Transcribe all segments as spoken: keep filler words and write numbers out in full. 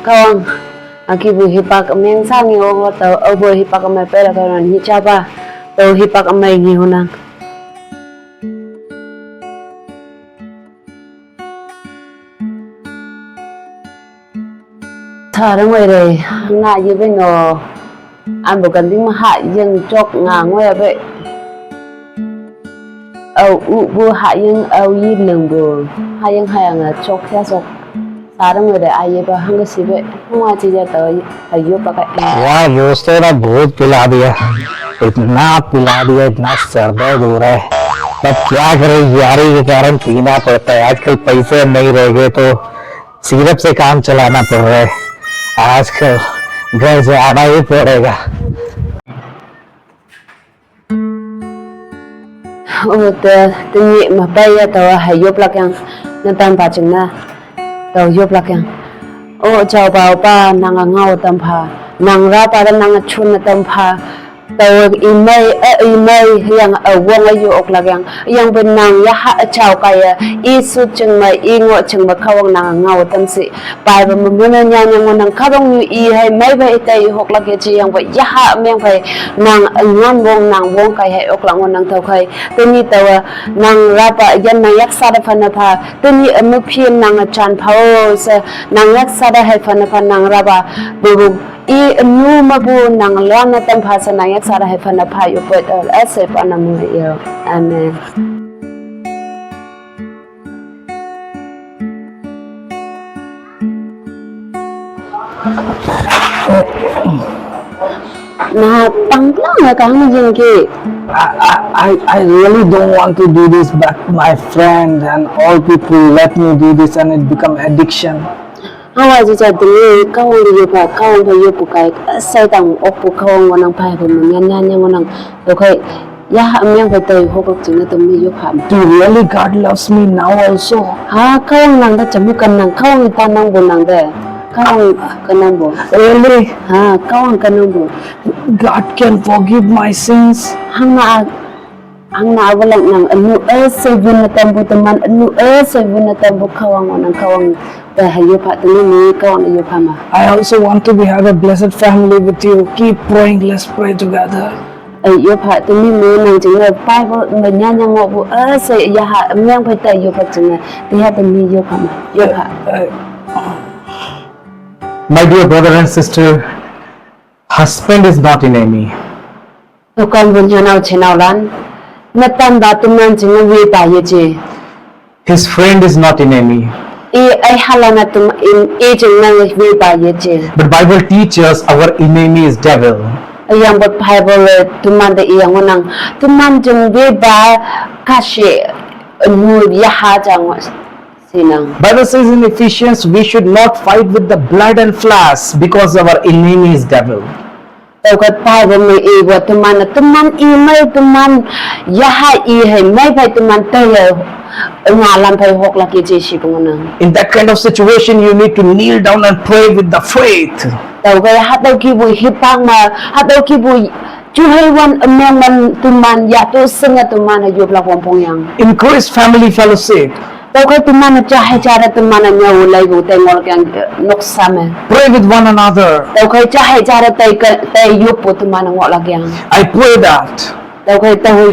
Kawang, aki bu hipak meng sa ngi ogo tau, au bu hipak mai pela kawang hichapa, tau hipak mai ngi hunang. Tharang wai re, nga ye beno, an bu kan ding ma ha yang chok nga ngoi abe. Au u bu ha yang au yi leng bu, ha yang ha yang a chok ya chok. Tharang wai re, a ye ba hang si be, hang wa chi ya tau, a yo pa ka. यार, दोस्तों ने बहुत पिला दिया, इतना पिला दिया, इतना सर दर्द हो रहा है। अब क्या करें, यारी के कारण पीना पड़ता है। आजकल पैसे नहीं रह गए तो सिरप से काम चलाना पड़ रहा है। आजकल घर जाना ही पड़ेगा। O te, te ni ma pa ya tau ha yop lak yang, na tan pa ching na, tau yop lak yang. O chau pa, o pa, nang a ngau tam pha, nang ra pa da nang a chun na tam pha, tau i mai, a i mai, yang a wong a yu ok lak yang, yang pe nang ya ha a chau ka ya, i su ching mai, i ngo ching ma kawang nang a ngau tam si, Bible ma muna nya nya ngo nang kawang yu i hai mai bai i tai hok lak ya chi yang bai ya ha meng bai nang ngan wong nang wong kai hai ok lak ngo nang tau khai. Te ni tau a nang ra pa yan nang yak sa da pha na pha. Te ni a mu phi nang a chan pha o se nang yak sa da hai pha na pha nang ra pa. Bu bu i a nu ma bu nang lua na tam pha se nang yak sa da hai pha na pha yu poi tau a se pa na mu yo. Amen. Na tang plang na kang na jing ki. I, I, I I really don't want to do this, but my friend and all people let me do this and it become addiction. Hawa ji cha ding ka wang yo pa, ka wang pa yo pu kai, sai tang ok pu ka wang wang nang pa ko mo nyan nyan nyan wang nang. To kai, ya ha myang pa tai ho ko ching na to mi yo pa. Do really God loves me now also? Ha, ka wang nang da cha mu kan nang, ka wang ta nang bo nang da. Ka wang ka nang bo. Really? Ha, ka wang ka nang bo. God can forgive my sins. Hang na, hang na a wang nang anu e se vun na tam bo teman, anu e se vun na tam bo ka wang wang nang ka wang. Da ha yo pa te ni ni ka wang yo pa ma. I also want to be have a blessed family with you. Keep praying. Let's pray together. Ai yo pha te mi mu nang jing na Bible ma nya nya ngo bu a se ya ha myang phai tai yo pha jing na te ha te mi yo pha ma yo pha. Uh, my dear brother and sister, husband is not enemy. To kan bu nya nau che nau lan na tan ba tu man jing na we ba ye je. His friend is not enemy. I ai hala na tum in e jing na we ba ye je. But Bible teaches our enemy is devil. Yang ba Bible tu man da i yang nang tu man jing we ba ka she nu ya ha jang sinang. Bible says in Ephesians, we should not fight with the blood and flesh because our enemy is devil. Tau ka Bible ma i wa tu man, tu man i mai tu man ya ha i hai mai phai tu man tai ya nga lam phai hok lak i je shi pung nang. In that kind of situation, you need to kneel down and pray with the faith. Tau ka ha tau ki bu hi pang ma, ha tau ki bu ju hai wan a meng man tu man ya tu sing a tu man ha yup lak wang pung yang. Encourage family fellowship. Tau khai tu man cha hai cha ra tu man nya u lai bu tai ngol kyang nok sam e. Pray with one another. Tau khai cha hai cha ra tai ka tai yup pu tu man ngol lak yang. I pray that. Tau khai tau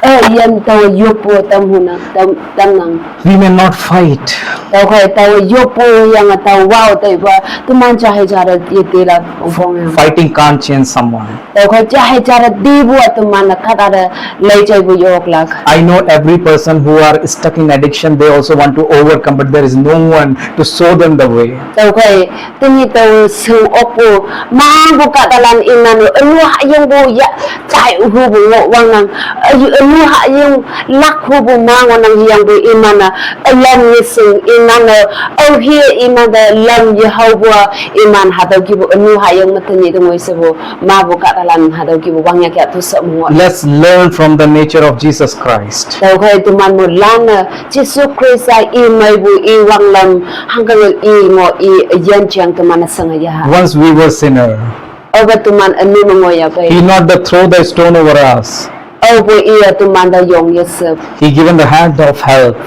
e yan tau yup pu tam hu na tam tam nang. We may not fight. Tau khai tau yup pu yang tau wow tai wa tu man cha hai cha ra ye te la ong pong yang. Fighting can't change someone. Tau khai cha hai cha ra di bu tu man na khat ara lai chai bu yok lak. I know every person who are stuck in addiction, they also want to overcome, but there is no one to show them the way. Tau khai tini tau su ok bu ma bu ka dalan inan anu ha yang bu ya chai hu bu ngo wang nang anu ha yang lak hu bu ma ngo nang yang bu iman na lam ye sing inan au hi iman da lam ye hau bu iman ha tau ki bu anu ha yang ma tini tau ngoi se bu. Ma bu ka talan ha dau ki bu wang ya kya tu sa mu ngot. Let's learn from the nature of Jesus Christ. Tau khai tu man mu lan na Jisu Krista i mai bu i wang lam hang ka i ngo i yan chiang tu man na sang ya. Once we were sinner. Over tu man anu ma ngo ya pai. He not the throw the stone over us. Au bu i ya tu man da yong ya sep. He given the hand of help.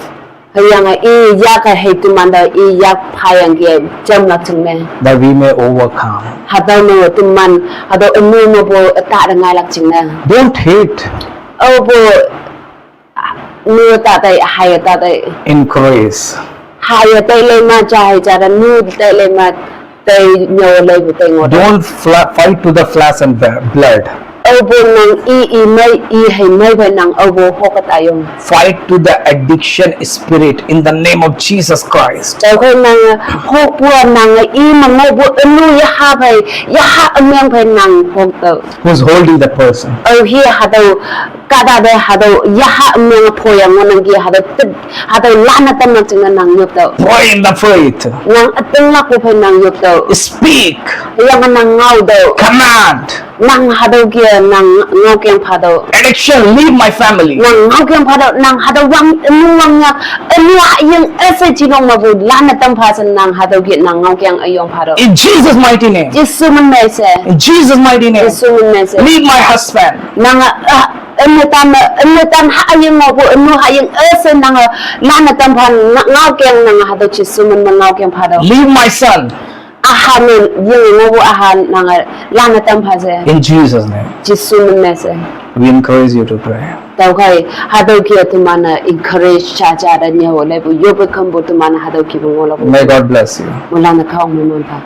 Hüyange i yak hei teman te i yak phayangki jamlak jingne. That we may overcome. Hatüo ne teman, hatüo ünu mepu ütah te ngailak jingne. Don't hate. Aopu, nu ta tai, haiye ta tai. Increase. Haiye tai lei ma ja hei ja te nu tai lei ma tai nyüo leipu tai ngo. Don't fla-, fight to the flesh and blood. Aopu nang i, i mei, i hei mei phei nang aopu hok ta yong. Fight to the addiction spirit in the name of Jesus Christ. Tüokhei nang hokpu-a nang i me ngohpu ünu yaha phei, yaha ümeng phei nang hok tüoh. Who's holding that person? Aohi hatüo, kahta te hatüo yaha ümeng phoyang ngohnangki hatüo te, hatüo lanne tamlak jingne nang yop tüoh. Pray in the faith. Nang ütinglakpu phei nang yop tüoh. Speak. Hüyange nang ngao tüoh. Command. Nang hatüo ke nang ngaokeng pha tüoh. Addiction, leave my family. Nang ngaokeng pha tüoh, nang hatüo wang, ünu wang yak, ünu haying üshei jinong mepu lanne tam pha she nang hatüo ke nang ngaokeng üyong pha tüoh. In Jesus' mighty name. Jesu min mei she. In Jesus' mighty name. Jesu min mei she. Leave my husband. Nang, ah, ünu tan, ünu tan haying ngohpu, ünu haying üshei nang, lanne tam pha, nga-, ngaokeng nang hatüo Jesu min me ngaokeng pha tüoh. Leave my son. Ahan ne, ying ngohpu ahan nange, lanne tam pha she. In Jesus' name. Jesu min mei she. We encourage you to pray. Tüokhei, hatüo ke teman-e encourage ja ja te nyüo leipu, yoppe khampu teman hatüo kipu ngohlakpu. May God bless you. Moilan-e Kahwang meiman pha.